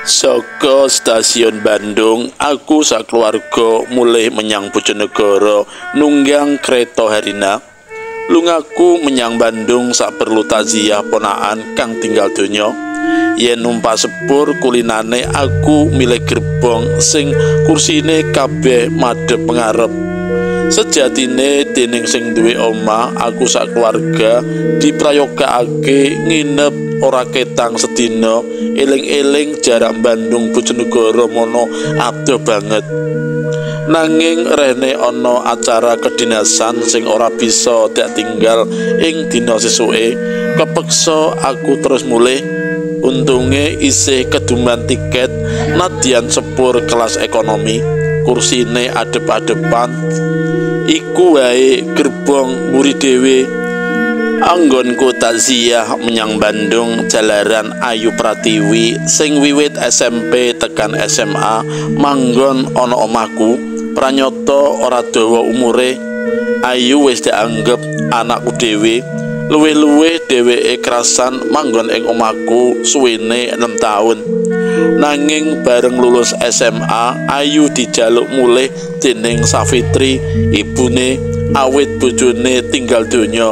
Saka stasiun Bandung, aku sakeluarga mulih menyang Bojonegoro nunggang kereta Harina. Lungaku menyang Bandung saperlu takziah ponakan kang tinggal donya. Yen numpak sepur kulinane aku milih gerbong sing kursine kabeh madhep ngarep. Sejatine dening sing duwe omah, aku sakeluarga diprayogakake nginep ora ketang sedina, eling-eling jarak Bandung Bojonegoro mono adoh banget. Nanging rene ana acara kedinasan sing ora bisa dak tinggal ing dina sesuke, kepeksa aku terus mulih. Untunge isih keduman tiket nadyan sepur kelas ekonomi, kursine adep-adepan. Iku wae gerbong mburi dhewe. Anggonku takziah menyang Bandung jalaran Ayu Pratiwi sing wiwit SMP tekan SMA manggon ana omahku. Pranyata ora dawa umure, Ayu wis dianggep anakku dhewe. Luwih-luwih dheweke krasan manggon ing omahku suwene 6 taun. Nanging bareng lulus SMA, Ayu dijaluk mulih dening Sawitri ibune awit bojone tinggal donya.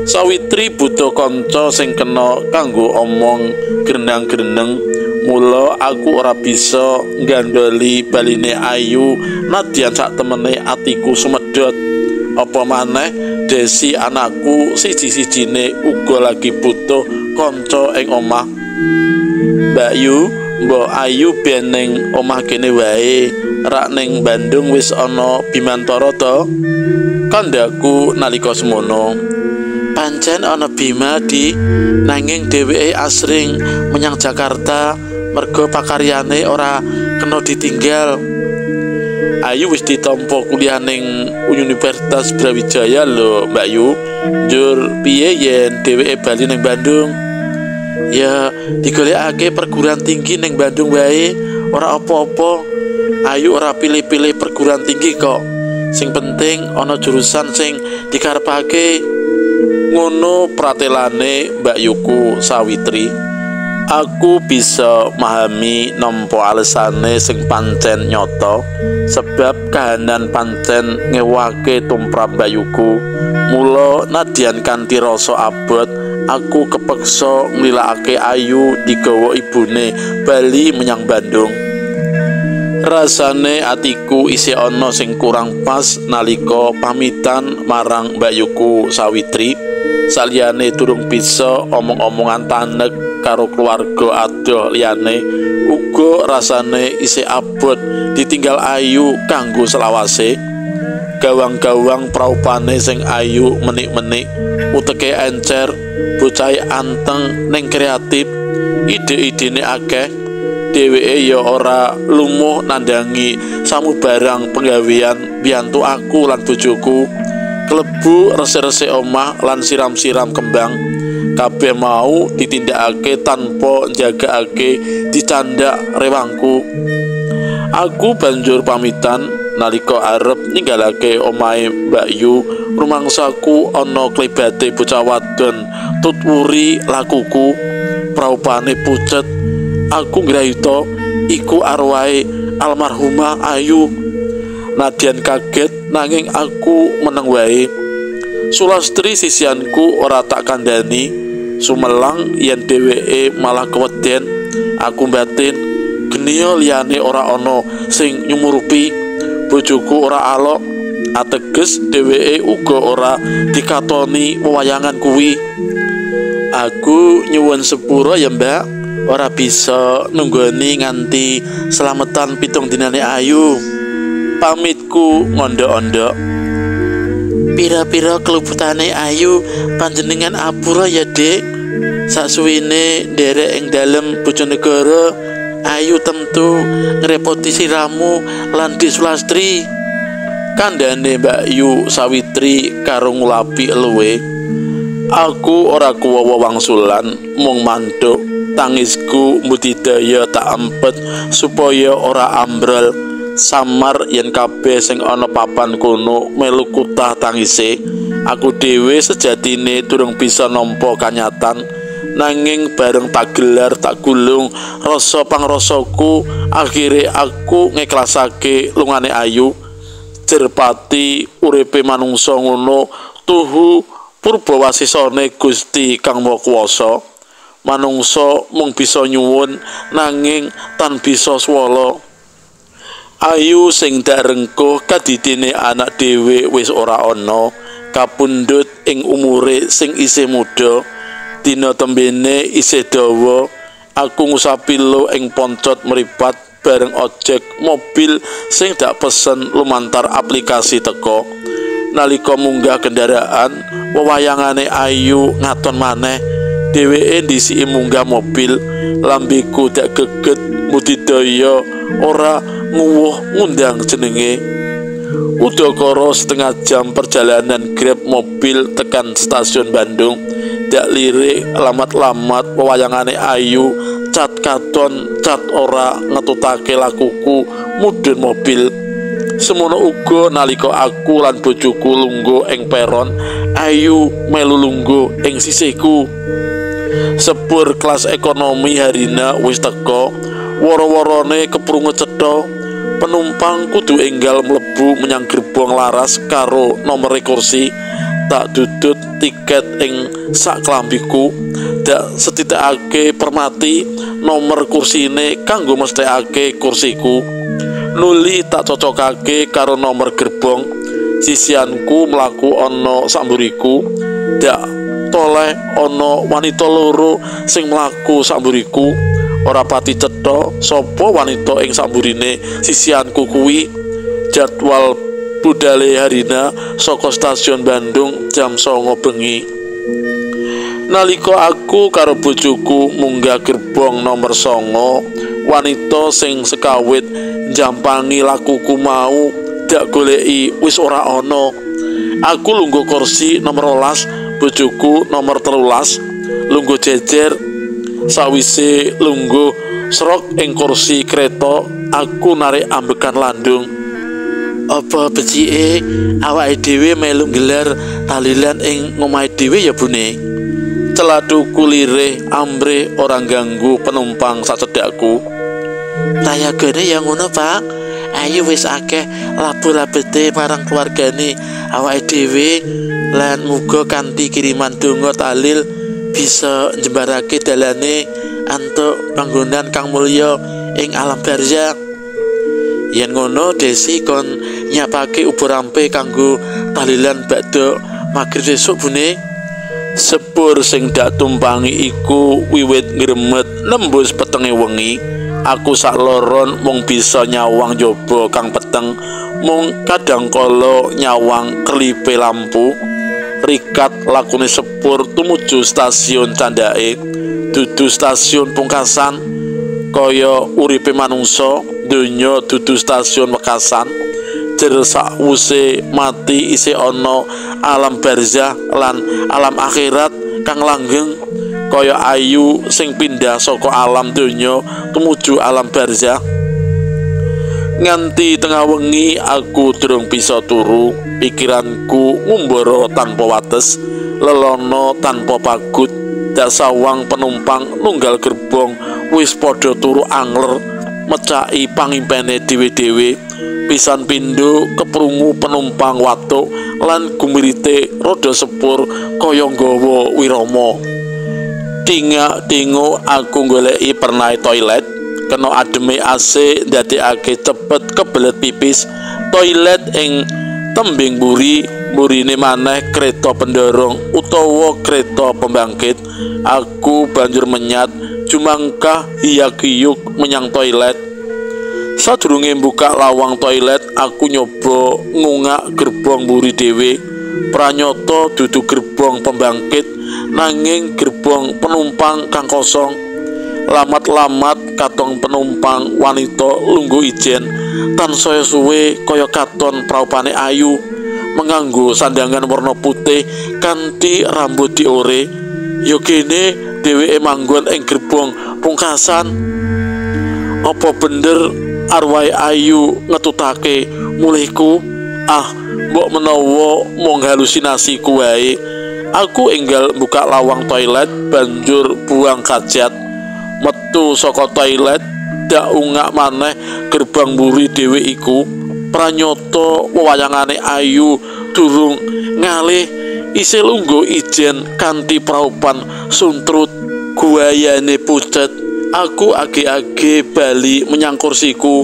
Sawitri butuh kanca sing kena kanggo omong grenang-greneng. Mula aku ora bisa nggandoli baline Ayu nadyan sak temene atiku sumedhot. Apa maneh Desi anakku siji-sijine uga lagi butuh kanca ing omah. Mbak Yu, Mbok Ayu ben ning omah kene wae, rak ning Bandung wis ana Bimantara to? Kandhaku nalika semono. Pancen ana Bima di, nanging dheweke asring menyang Jakarta mergo pakaryane ora kena ditinggal. Ayu wis ditampa kuliah ning Universitas Brawijaya lho, Mbak Yu. Njur piye yen dheweke bali ning Bandung? Ya digolekake perguruan tinggi ning Bandung wae, ora apa-apa. Ayu ora pilih-pilih perguruan tinggi kok. Sing penting ana jurusan sing dikarepake. Ngono pratelane Mbak Yuku Sawitri. Aku bisa memahami nampa alesane sing pancen nyata, sebab kahanan pancen ngewake tumrap Mbak Yuku. Mula nadyan kanthi rasa abot, aku kepeksa nglilakake Ayu digawa ibune bali menyang Bandung. Rasane atiku isih ana sing kurang pas nalika pamitan marang Mbak Yuku Sawitri. Saliyane durung bisa omong-omongan tanek karo keluarga adoh liyane, uga rasane isih abot ditinggal Ayu kanggo selawase. Gawang-gawang praupane sing ayu menik-menik, uteke encer, bocahe anteng ning kreatif, ide-idene akeh. Dheweke ya ora lumuh nandangi samubarang penggawean biyantu aku lan bojoku. Klebu resik-resik omah lan siram-siram kembang. Kabeh mau ditindakake tanpa njagakake dicandak rewangku. Aku banjur pamitan nalika arep ninggalake omahe Mbak Yu. Rumangsaku ana klebate bocah wadon tutwuri lakuku, praupane pucet. Aku ngrayuta iku arwahe almarhumah Ayu. Nadyan kaget nanging aku meneng wae. Sulastri sisianku ora tak kandhani, sumelang yen dheweke malah keweden. Aku batin geniya liyane ora ana sing nyumurupi. Bojoku ora alok, ateges dheweke uga ora dikatoni wewayangan kuwi. Aku nyuwun sepura ya, Mbak. Ora bisa nunggoni nganti slametan 7 dinane Ayu. Pamitku ngondok-ondok. Pira-pira keluputane Ayu panjenengan apura ya, Dik. Saksuwine nderek ing dalem Bojonegoro, Ayu tentu ngrepoti siramu lan Dik Sulastri. Kandhane Mbak Yu Sawitri karo ngulapi eluwe. Aku ora kuwawa wangsulan, mung mantuk. Tangisku mbudidaya tak empet supaya ora ambrol. Samar yen kabeh sing ana papan kono melu kutah tangise. Aku dhewe sejatine durung bisa nampa kanyatan, nanging bareng tak gelar tak gulung rasa pangrasaku, akhire aku ngeklasake lungane Ayu. Jerpati uripe manungsa ngono tuhu purbawasisane Gusti Kang Maha Kuwasa. Manungsa mung bisa nyuwun nanging tan bisa swala. Ayu sing dak rengkuh kadidine anak dhewe wis ora ana, kapundhut ing umure sing isih muda. Dina tembene isih dawa, aku ngusapi lo ing poncot mripat bareng ojek mobil sing dak pesen lumantar aplikasi teko. Nalika munggah kendaraan, wewayangane Ayu ngaton maneh. Dheweke ndhisiki munggah mobil, lambeku dak geget budidaya ora nguwuh ngundang jenenge. Udakara setengah jam perjalanan Grab mobil tekan stasiun Bandung. Dak lirik lamat-lamat wewayangane Ayu, cat katon cat ora ngetutake lakuku mudhun mobil. Semono uga nalika aku lan bojoku lungguh ing peron, Ayu melu lungguh ing sisihku. Sepur kelas ekonomi harina wis teka, woro-worone keprungu cetha. Penumpang kudu enggal mlebu menyang gerbong laras karo nomor kursi. Tak dudut tiket ing sak klambiku, dak setitikake permati nomor kursine kanggo mesthekake kursiku. Nuli tak cocokake karo nomor gerbong. Sisianku mlaku ana samburiku, dak toleh ana wanita loro sing mlaku samburiku. Ora pati cetha sapa wanita ing samburine sisianku kuwi. Jadwal budale harina saka stasiun Bandung jam 09.00 bengi. Nalika aku karo bojoku munggah gerbong nomor 9, wanita sing sekawit njampangi lakuku mau dak goleki wis ora ana. Aku lungguh kursi nomor 12, bojoku nomor 13, lungguh jejer. Sawise lungguh srok ing kursi kereta, aku narik ambekan landung. Apa becike awake dhewe melu nggelar tahlilan ing ngomahe dhewe ya, Bune? Celathuku lirih amrih ora ganggu penumpang sacedhakku. Prayogane ya ngono, Pak. Ayu wis akeh labu-labete marang keluargane awake dhewe lan muga kanthi kiriman donga tahlil bisa njembarake dalane antuk panggonan kang mulya ing alam barzah. Yen ngono Desi kon nyiapake ubur rampe kanggo tahlilan bakda magrib sesuk, Bune. Sepur sing dak tumpangi iku wiwit ngremet nembus petenge wengi. Aku sakloron mung bisa nyawang jaba kang peteng, mung kadang kala nyawang kelipe lampu. Rikat lakune sepur tumuju stasiun candhake, dudu stasiun pungkasan. Kaya uripe manungsa, donya dudu stasiun wekasan. Jer sakwuse mati isih ana alam barzah lan alam akhirat kang langgeng. Kaya Ayu sing pindah saka alam donya tumuju alam barzah. Nganti tengah wengi aku durung bisa turu, pikiranku ngumbara tanpa wates, lelono tanpa pagut. Dak sawang penumpang nunggal gerbong wis padha turu angler, mecaki pangimpene dhewe-dhewe. Pisan pindho keprungu penumpang watuk lan gumirite roda sepur kaya nggawa wirama. Tingak-tinguk aku goleki pernahe toilet, kena ademe AC ndadekake cepet kebelet pipis. Toilet ing tembing mburi, mburine maneh kereta pendorong utawa kereta pembangkit. Aku banjur menyat Jumangkah hiyak-hiyuk menyang toilet. Sadurunge buka lawang toilet, aku nyoba ngungak gerbong mburi dhewe. Pranyata dudu gerbong pembangkit, nanging gerbong penumpang kang kosong. Lamat-lamat katong penumpang wanita lungguh ijen, tansaya suwe kaya katon praupane Ayu, menganggo sandangan warna putih kanthi rambut diore. Ya kene dheweke manggon ing gerbong pungkasan. Apa bener arwahe Ayu ngetutake mulihku? Ah, mbok menawa mung halusinasiku wae. Aku enggal buka lawang toilet banjur buang kajat. Metu saka toilet dak ungak maneh gerbang mburi dhewe iku. Pranyata wewayangane Ayu durung ngalih, isih lungguh ijen kanthi praupan suntrut, guayane pucet. Aku age-age bali menyang kursiku.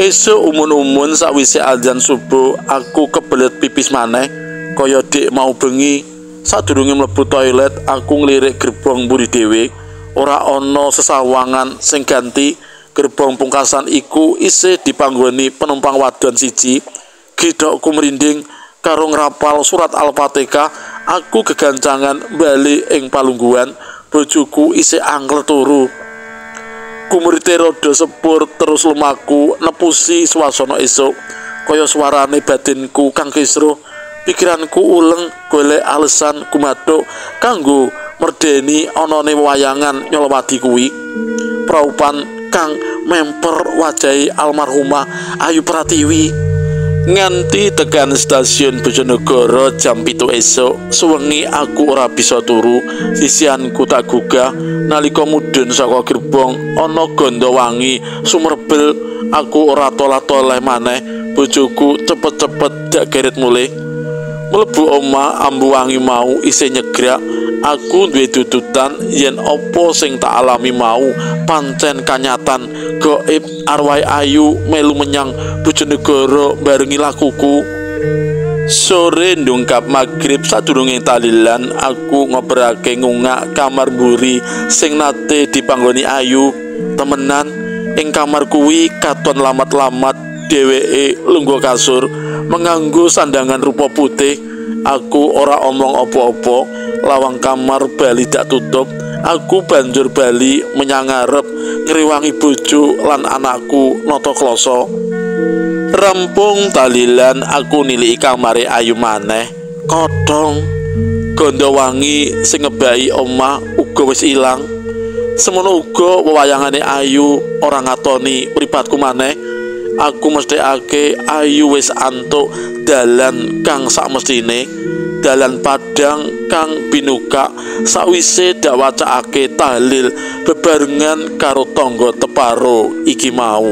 Esuk umun-umun sakwise azan subuh aku kebelet pipis maneh kaya dik mau bengi. Sadurunge mlebu toilet aku nglirik gerbong mburi dhewe. Ora ana sesawangan sing ganti. Gerbong pungkasan iku isih dipanggoni penumpang wadon siji. Gethokku merinding karo ngrapal surat Al-Fatihah. Aku kegancangan bali ing palungguhan. Bojoku isih angkel turu. Kumurite rada sepur terus lumaku nepusi swasana esuk. Kaya suarane batinku kang kisruh. Pikiranku uleng golek alesan kumathuk kanggo merdeni anane wayangan nyolowadi kuwi. Praupan kang memper wajahe almarhumah Ayu Pratiwi. Nganti tekan stasiun Bojonegoro jam 7 esuk, suwengi aku ora bisa turu. Sisianku tak gugah nalika mudhun saka gerbong ana gandha wangi sumerbel. Aku ora tolah-toleh maneh. Bojoku cepet-cepet dak geret mulih. Mlebu omah ambu wangi mau isih nyegrak. Aku duwe dudutan yen apa sing tak alami mau pancen kanyatan. Gaib arwahe Ayu melu menyang Bojonegoro barengi lakuku. Sore ndungkap magrib sadurunge tahlilan aku ngobrake ngungak kamar mburi sing nate dipanggoni Ayu. Temenan ing kamar kuwi katon lamat-lamat dheweke lungguh kasur menganggo sandangan rupa putih. Aku ora omong apa-apa. Lawang kamar bali dak tutup. Aku banjur bali menyang ngarep ngrewangi bojo lan anakku nata kloso. Rampung tahlilan aku niliki kamare Ayu maneh. Kotong gandha wangi sing ngebaki omah uga wis ilang. Semono uga wewayangane Ayu ora ngatoni mripatku maneh. Aku mesthekake Ayu wis antuk dalan kang sakmestine, dalan padhang kang binukak sakwise dak wacakake tahlil bebarengan karo tangga teparo iki mau.